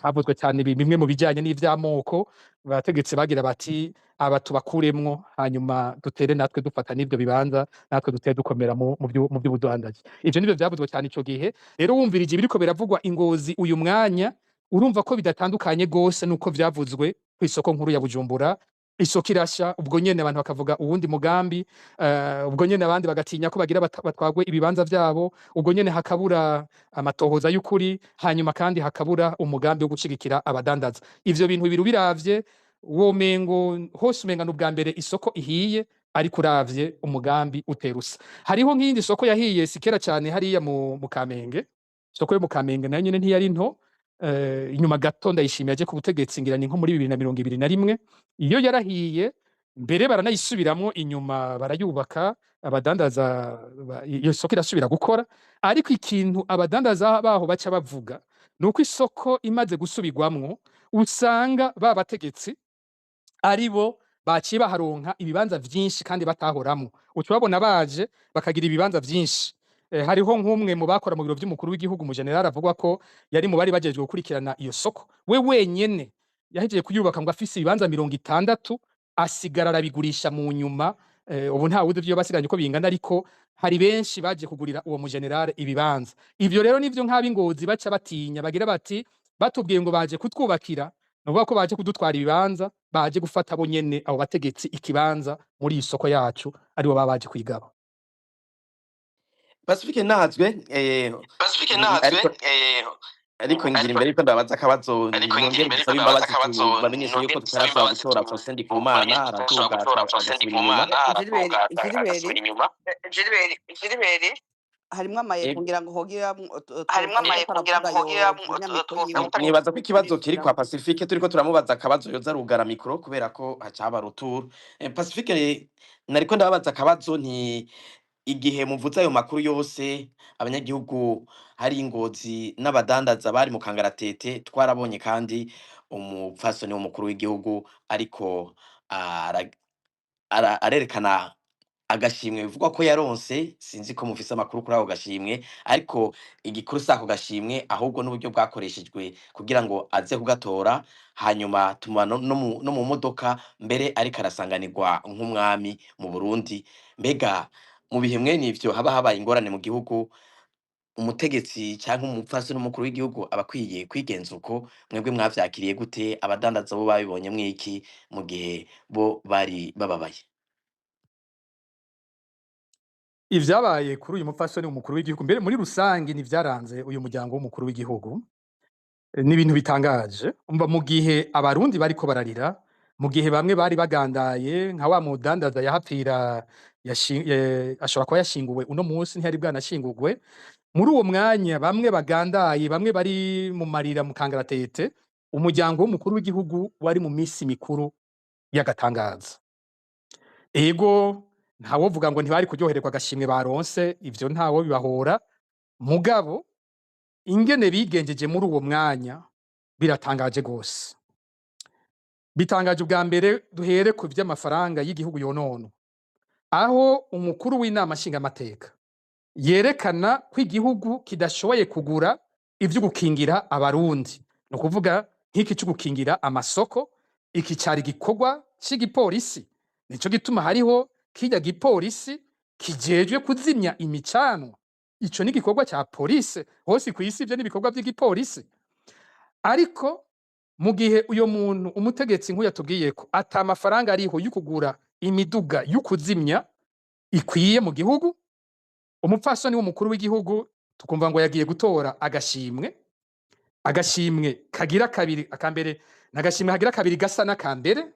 S1: Havuzwe cyane bimwe mu bijanye n'ivy'amoko. Abategetsi bagira bati aba tubakuremwo, hanyuma dutere natwe dufata n'ivyo bibanza, natwe dutere dukomera mu vy'ubudandaji. Ivyo nivyo vyavuzwe cyane ico gihe. Rero wumvirije ibiriko biravugwa i Ngozi uyu mwanya, urumva ko bidatandukanye gose nuko vyavuzwe kw'isoko nkuru ya Bujumbura. Isoko irasha, ubwo nyene abantu bakavuga uwundi mugambi, ubwo nyene abandi bagatinya ko bagira batwagwe ibibanza vyabo, ubwo nyene hakabura amatohoza y'ukuri, hanyuma kandi hakabura umugambi wo gushigikira abadandaza. Ivyo bintu bibiri ubiravye, womengo hose umenga n'ubwa mbere isoko ihiye, ariko uravye umugambi uterusa. Hariho nk'iyindi soko yahiye si kera cane hariya mu Kamenge. Isoko yo mu Kamenge nayo nyene ntiyari nto. Inyuma gato Ndayishimiye aje ku butegetsi, ngira ni nko muri 2021, iyo yarahiye, mbere baranayisubiramwo inyuma, barayubaka, abadandaza iyo soko irasubira gukora. Ariko ikintu abadandaza baho baca bavuga nuko isoko imaze gusubirwamwo, usanga ba bategetsi aribo baciye baharonka ibibanza vyinshi kandi batahoramwo. Uca ubabona baje bakagira ibibanza vyinshi. Hariho nk'umwe mu bakora mu biro vy'umukuru w'igihugu, mu general avugwa ko yari mu bari bajejwe gukurikirana iyo soko. We wenyene yahejeje kuyubaka ngo afise ibibanza 60, asigara arabigurisha mu nyuma. Ubu nta wuzi ivyo basigaranye uko bingana, ariko hari benshi baje kugurira uwo mu general ibibanza. Ivyo rero nivyo nk'ab'Ingozi baca batinya, bagira bati batubwiye ngo baje kutwubakira, nukuvuga ko baje kudutwara ibibanza, baje gufata bo nyene abo bategetsi ikibanza muri iyi soko yacu, aribo baba baje kwigaba.
S2: Pacifique Nahazwe,
S4: Pacifique Nahazwe,
S2: ariko ariko ngira imbere yuko ndabaza akabazo,
S4: ariko ngira
S2: nongere
S4: imbere yuko
S2: dusabe
S4: ndabaza
S2: imbabazi,
S4: akabazo,
S2: tubamenyeshe yuko
S4: nongere dusabe
S2: tutarashobora
S4: imbabazi,
S2: gutora Faustin Ndikumana,
S4: tubamenyeshe tutarashobora
S2: araduga
S4: gutora Faustin
S2: agasubira inyuma.
S4: Ndikumana,
S3: Gilbert,
S4: araduga
S3: Gilbert,
S4: agasubira inyuma.
S5: Gilbert,
S3: harimwo amaye kugira ngo hogira
S5: harimwo amaye
S3: ariko
S5: kugira ngo
S3: aravuga
S5: hogira
S3: yo mikoro yiwe.
S2: Nibaza ko ikibazo kiri kwa Pacifique, turiko turamubaza akabazo yoza arugara mikoro kubera ko hacaba retour. Pacifique, nariko ndababaza akabazo nti igihe muvuze ayo makuru yose, abanyagihugu hari Ingozi n'abadandaza bari mu kangaratete, twarabonye kandi umupfasoni w'umukuru w'igihugu ariko arerekana agashimwe bivugwa ko yaronse. Sinzi ko mufise amakuru kuri ako gashimwe, ariko igikuru si ako gashimwe, ahubwo n'uburyo bwakoreshejwe kugira ngo aze kugatora. Hanyuma tuma no mu modoka mbere ariko arasanganirwa nk'umwami mu Burundi. Mbega mu bihe mwene ivyo haba habaye ingorane mu gihugu, umutegetsi canke umupfasoni w'umukuru w'igihugu aba akwiye kwigenza uko? Mwebwe mwavyakiriye gute? Abadandaza bo babibonye mwiki mu gihe bo bari bababaye?
S1: Ivyabaye kuri uyu mupfasoni umukuru w'igihugu, mbere muri rusange ntivyaranze uyu muryango w'umukuru w'igihugu, ni ibintu bitangaje. Umva, mu gihe abarundi bariko bararira, mu gihe bamwe bari bagandaye nka wa mudandaza yahapfira, ashobora kuba yashinguwe uno munsi, ntiyari bwanashingurwe muri uwo mwanya, bamwe bagandaye, bamwe bari mu marira mu kangaratete, umuryango w'umukuru w'igihugu wari mu misi mikuru y'agatangaza. Ego, ntawovuga ngo ntibari kuryohererwa agashimwe baronse, ivyo ntawo bibahora, mugabo ingene bigenjeje muri uwo mwanya biratangaje gose. Bitangaje ubwa mbere duhere ku vy'amafaranga y'igihugu yononwa, aho umukuru w'inama nshingamateka yerekana ko igihugu kidashoboye kugura ivyo gukingira abarundi, ni ukuvuga nk'iki co gukingira amasoko. Iki cari igikorwa c'igipolisi, nico gituma hariho kirya gipolisi kijejwe kuzimya imicanwa. Ico ni igikorwa ca polisi hose kw'isi, ivyo ni ibikorwa vy'igipolisi. Ariko mu gihe uyo muntu, umutegetsi nk'uyu, atubwiye ko ata mafaranga ariho yo kugura imiduga yo kuzimya ikwiye mu gihugu, umupfasoni w'umukuru w'igihugu tukumva ngo yagiye gutora agashimwe, agashimwe kagira kabiri. Akambere n'agashimwe kagira kabiri gasa n'akambere,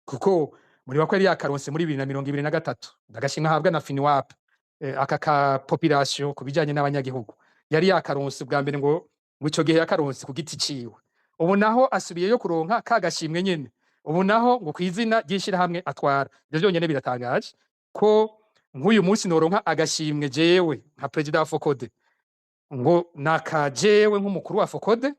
S1: kuko muri ko yari yakaronse muri 2023, agashimwe ahabwa na FINUAP, aka ka population ku bijanye n'abanyagihugu. Yari yakaronse bwa mbere, ngo ico gihe yakaronse ku giti ciwe, ubu naho asubiyeyo kuronka ka gashimwe nyene, ubu naho ngo kw'izina ry'ishirahamwe atwara. Ivyo vyonyene biratangaje, ko nk'uyu munsi noronka agashimwe jewe nka perezida wa FOCODE, ngo naka jewe nk'umukuru wa FOCODE,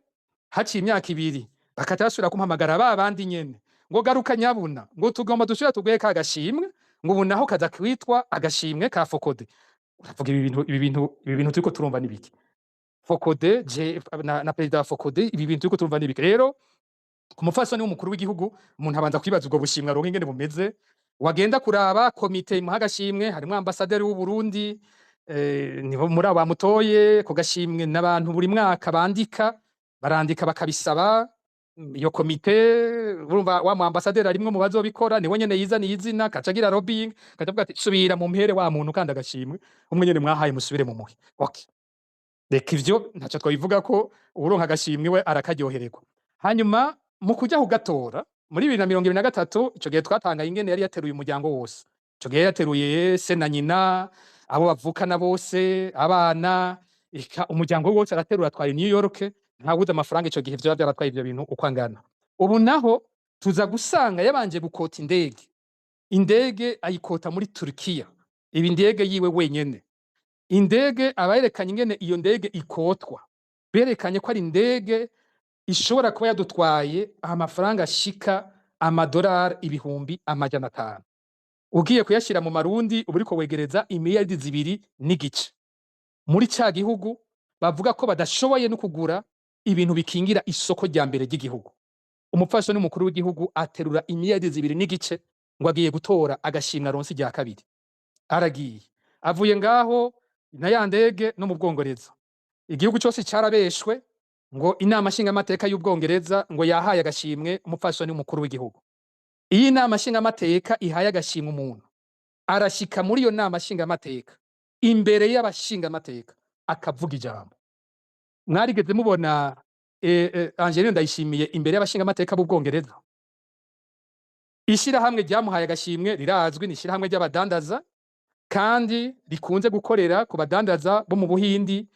S1: haciye imyaka 2 bakaca basubira kumpamagara ba bandi nyene ngo garuka nyabuna, ngo tugomba dusubira tuguhe ka gashimwe, ngo ubu naho kaza kwitwa agashimwe ka FOCODE. Uravuga ibi bintu, ibi bintu turiko turumva nibiki? FOCODE je na perezida wa FOCODE, ibi bintu turiko turumva nibiki rero? Ku mupfasoni w'umukuru w'igihugu, umuntu abanza kwibaza ubwo bushimwe aronka ingene bumeze. Wagenda kuraba komite imuha agashimwe, harimwo ambasaderi w'u Burundi, nibo muri abo bamutoye ku gashimwe, n'abantu buri mwaka bandika, barandika bakabisaba. Iyo komite, urumva wa mu ambasaderi arimwo mu bazobikora, niwe nyene yizaniye izina, kaca agira lobbying, kaca avuga ati: "Subira mu mpere wa muntu kandi agashimwe umwe nyene mwahaye, musubire mu muhe." Okay, reka ivyo ntaco twabivuga ko uwuronka agashimwe we arakaryohererwa. Hanyuma mu kuja kugatora muri 2023, ico gihe twatangaye ingene yari yateruye umuryango wose. Ico gihe yateruye se na nyina, abo bavukana bose, abana, eka umuryango wose araterura atwara i New York. Ntawuzi amafaranga ico gihe vyoba vyaratwaye ivyo bintu uko angana. Ubu naho tuza gusanga yabanje gukota indege, indege ayikota muri Turkiya, iba indege yiwe wenyene. Indege abayerekanye ingene iyo ndege ikotwa, berekanye ko ari indege ishobora kuba yadutwaye amafaranga ashika amadolari 500,000. Ugiye kuyashira mu marundi, uba uriko wegereza imiliyaridi 2.5, muri ca gihugu bavuga ko badashoboye no kugura ibintu bikingira isoko rya mbere ry'igihugu. Umupfasoni w'umukuru w'igihugu aterura imiliyaridi 2.5 ngo agiye gutora agashimwe aronse irya kabiri. Aragiye, avuye ngaho na ya ndege no mu Bwongereza. Igihugu cose carabeshwe ngo inama nshingamateka y'Ubwongereza ngo yahaye agashimwe umupfasoni w'umukuru w'igihugu. Iyo inama nshingamateka ihaye agashimwe umuntu, arashika muri iyo nama nshingamateka, imbere y'abashingamateka, akavuga ijambo. Mwarigeze mubona Angeline Ndayishimiye imbere y'abashingamateka b'Ubwongereza? Ishirahamwe ryamuhaye agashimwe rirazwi, ni ishirahamwe ry'abadandaza kandi rikunze gukorera ku badandaza bo mu Buhindi,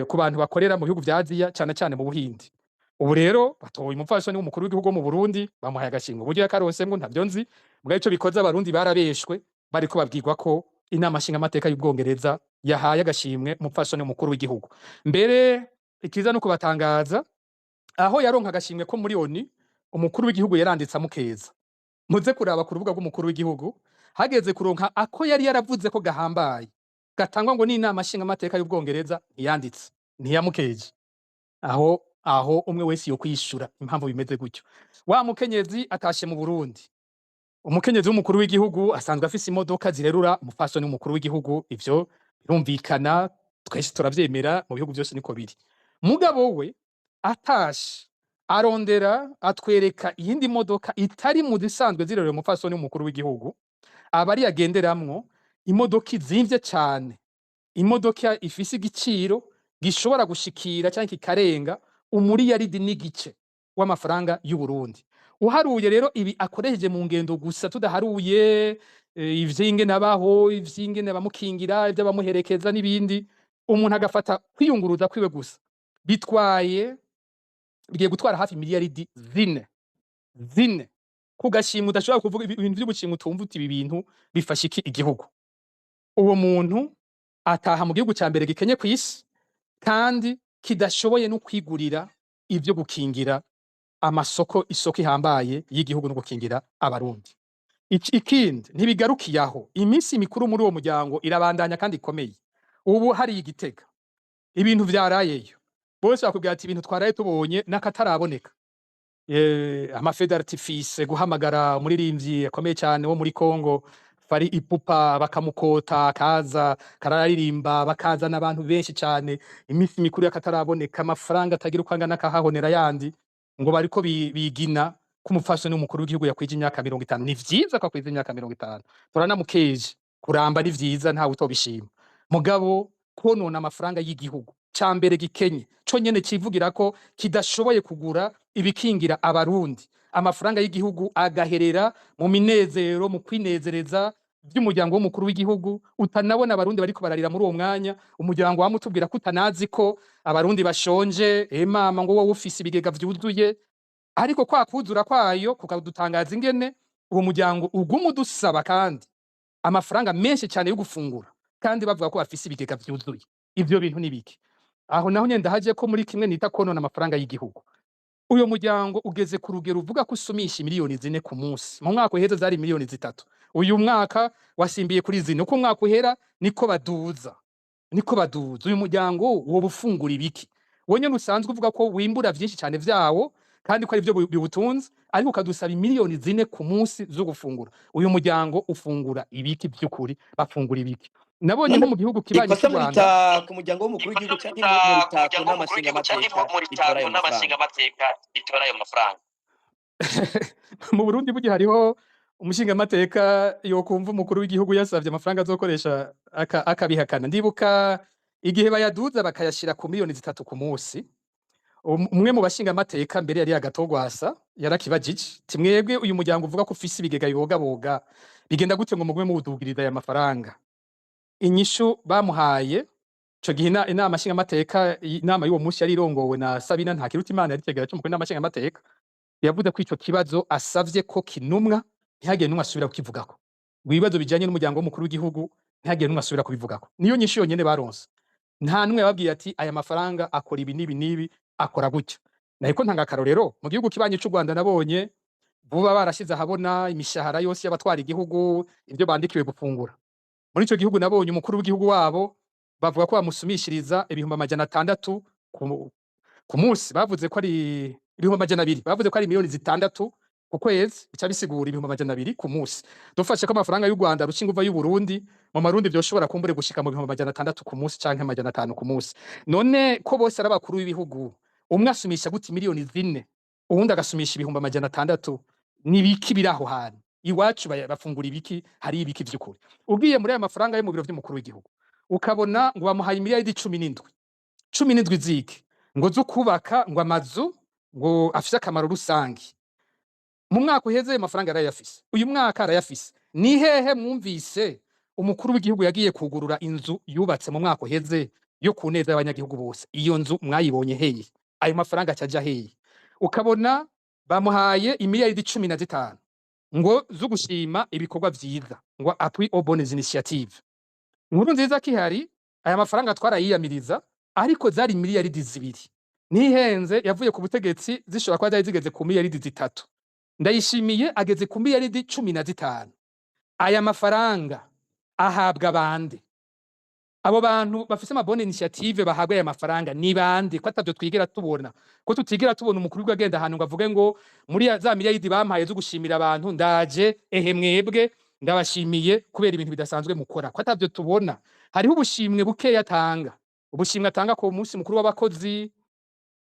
S1: ku bantu bakorera mu bihugu vya Aziya, cane cane mu Buhindi. Ubu rero batoye umupfasoni w'umukuru w'igihugu wo mu Burundi, bamuhaye agashimwe. Uburyo yakaronsemwo ntavyo nzi, mugabo ico bikoze abarundi barabeshwe, bariko babwirwa ko inama nshingamateka y'Ubwongereza yahaye agashimwe umupfasoni w'umukuru w'igihugu. Mbere ikiza no kubatangaza, aho yaronka agashimwe ko muri ONU, umukuru w'igihugu yaranditse amukeza. Muze kuraba ku rubuga rw'umukuru w'igihugu, hageze kuronka ako yari yaravuze ko gahambaye gatangwa ngo n'inama nshingamateka y'Ubwongereza, ntiyanditse, ntiyamukeje. Aho umwe wese yo kwishura impamvu bimeze gutyo. Wa mukenyezi atashe mu Burundi, umukenyezi w'umukuru w'igihugu asanzwe afise imodoka zirerura umupfasoni w'umukuru w'igihugu. Ivyo birumvikana, twese turavyemera, mu bihugu vyose niko biri. Mugabo we atashe arondera atwereka iyindi modoka itari mu zisanzwe zirerura umupfasoni w'umukuru w'igihugu, aba ari yagenderamwo, imodoka izimvye cane, imodoka ifise igiciro gishobora gushikira canke kikarenga 1.5 miliyari w'amafaranga y'u Burundi. Uharuye rero ibi akoresheje mu ngendo gusa, tudaharuye ivy'ingene abaho, ivy'ingene bamukingira, ivy'abamuherekeza n'ibindi, umuntu agafata kwiyunguruza kwiwe gusa, bitwaye, bigiye gutwara hafi miliyaridi 4 zine ku gashimwe udashobora kuvuga. Ibintu vy'ubushimwe utumva uti: "Ibi bintu bifasha iki igihugu?" Uwo muntu ataha mu gihugu ca mbere gikenye kw'isi kandi kidashoboye no kwigurira ivyo gukingira amasoko, isoko ihambaye y'igihugu, no gukingira abarundi. Ikindi ntibigarukiye aho, iminsi mikuru muri uwo muryango irabandanya kandi ikomeye. Ubu hari igitega ibintu vyarayeyo, bose bakubwira ati: "Ibintu twaraye tubonye n'akataraboneka." Ama feux d'artifice, guhamagara umuririmbyi akomeye cyane wo muri Congo Fally Ipupa, bakamukota akaza kararirimba, bakazana abantu benshi cyane, iminsi mikuru y'akataraboneka, amafaranga atagira uko angana akahahonera yandi, ngo bariko bigina ko umupfasoni w'umukuru w'igihugu yakwije imyaka 50. Ni vyiza ko akwije imyaka 50, turanamukeje, kuramba ni vyiza, ntawe utobishima. Mugabo konona amafaranga y'igihugu ca mbere gikenye, co nyene civugira ko kidashoboye kugura ibikingira abarundi, amafaranga y'igihugu agaherera mu minezero, mu kwinezereza vy'umuryango w'umukuru w'igihugu, utanabona abarundi bariko bararira muri uwo mwanya. Umuryango wamutubwira ko utanazi ko abarundi bashonje. Mama, ngo wowe ufise ibigega vyuzuye, ariko kwa kuzura kwayo kukadutangaza ingene uwo muryango uguma udusaba kandi amafaranga menshi cyane yo gufungura, kandi bavuga ko bafise ibigega vyuzuye. Ivyo bintu ni biki? Aho naho nyene ndahaje ko muri kimwe nita konona amafaranga y'igihugu. Uyo muryango ugeze ku rugero uvuga ko usumisha miliyoni 4 ku munsi. Mu mwaka uheze zari miliyoni 3, uyu mwaka wasimbiye kuri 4. Uko umwaka uhera niko baduza. Niko baduza uyu muryango woba ufungura ibiki? Wowe nyene usanzwe uvuga ko wimbura vyinshi cane vyawo kandi ko arivyo biwutunze, ariko ukadusaba 4 miliyoni ku munsi zo gufungura. Uyu muryango ufungura ibiki vy'ukuri? Bafungura ibiki? Nabonye
S2: None
S1: nko mu gihugu kibanyi
S2: ikosa
S1: c'u Rwanda.
S2: Murita ku muryango w'umukuru w'igihugu canke murita ku
S4: Ku
S2: nama
S4: mukuru w'igihugu canke
S2: nshingamateka
S4: murita
S2: itora ayo
S4: ku nama
S2: mafaranga?
S4: Nshingamateka itora ayo mafaranga.
S1: Mu Burundi burya hariho umushingamateka yokumva umukuru w'igihugu yasavye amafaranga azokoresha akabihakana. Ndibuka igihe bayaduza bakayashira ku 3 miliyoni ku munsi, umwe mu bashingamateka mbere yari Agatogwasa yarakibajije ti: "Mwebwe uyu muryango uvuga ko ufise ibigega bibogaboga, bigenda gute ngo mugume muwudugiriza aya mafaranga?" Inyishu bamuhaye ico gihe, inama nshingamateka, inama y'uwo munsi yari irongowe na Sabina Ntakirutimana, yari icegera c'umukuru w'inama nshingamateka, yavuze ko ico kibazo asavye ko kinumwa, ntihagire n'umwe asubira kukivugako. Ngo ibibazo bijanye n'umuryango w'umukuru w'igihugu ntihagire n'umwe asubira kubivugako. Niyo nyishu yonyene baronse. Nta n'umwe yababwiye ati: "Aya mafaranga akora ibi n'ibi n'ibi, akora gutya." Nariko ntanga akarorero mu gihugu kibanyi c'u Rwanda, nabonye vuba barashize ahabona imishahara yose y'abatwara igihugu, ivyo bandikiwe gufungura. Muri ico gihugu nabonye umukuru w'igihugu wabo bavuga ko bamusumishiriza 600,000 ku munsi. Bavuze ko ari 200,000, bavuze ko ari 6 miliyoni ku kwezi, bica bisigura 200,000 ku munsi. Dufashe ko amafaranga y'u Rwanda arusha inguva y'u Burundi, mu marundi vyoshobora kumbure gushika mu 600,000 ku munsi canke 500 ku munsi. None ko bose ari abakuru b'ibihugu, umwe asumisha gute 4 miliyoni, uwundi agasumisha 600,000? Ni ibiki biri aho hantu? Iwacu bafungura ibiki? Hari ibiki vy'ukuri? Ugiye muri aya mafaranga yo mu biro vy'umukuru w'igihugu, ukabona ngo bamuhaye 17 miliyari. 17 ziki? Ngo zo kubaka ngo amazu ngo afise akamaro rusangi. Mu mwaka uheze ayo mafaranga yarayafise, uyu mwaka arayafise. Ni hehe mwumvise umukuru w'igihugu yagiye kugurura inzu yubatse mu mwaka uheze yo ku neza y'abanyagihugu bose? Iyo nzu mwayibonye hehe? Ayo mafaranga acaja hehe? Ukabona bamuhaye 15 miliyaridi ngo zo gushima ibikorwa vyiza, ngo appui aux bonnes initiatives. Inkuru nziza kihari, aya mafaranga twarayiyamiriza, ariko zari 2 miliyaridi. Nihenze, yavuye ku butegetsi zishobora kuba zari zigeze ku 3 miliyaridi. Ndayishimiye ageze ku 15 miliyaridi. Aya mafaranga ahabwa bande? Abo bantu bafise ama bonnes initiatives bahabwa aya mafaranga ni bande, ko atavyo twigera tubona? Ko tutigera tubona umukuru w'igihugu agenda ahantu ngo avuge ngo: "Muri za miliyaridi bampaye zo gushimira abantu, ndaje ehe mwebwe ndabashimiye kubera ibintu bidasanzwe mukora"? Ko atavyo tubona? Hariho ubushimwe bukeya atanga, ubushimwe atanga ku munsi mukuru w'abakozi.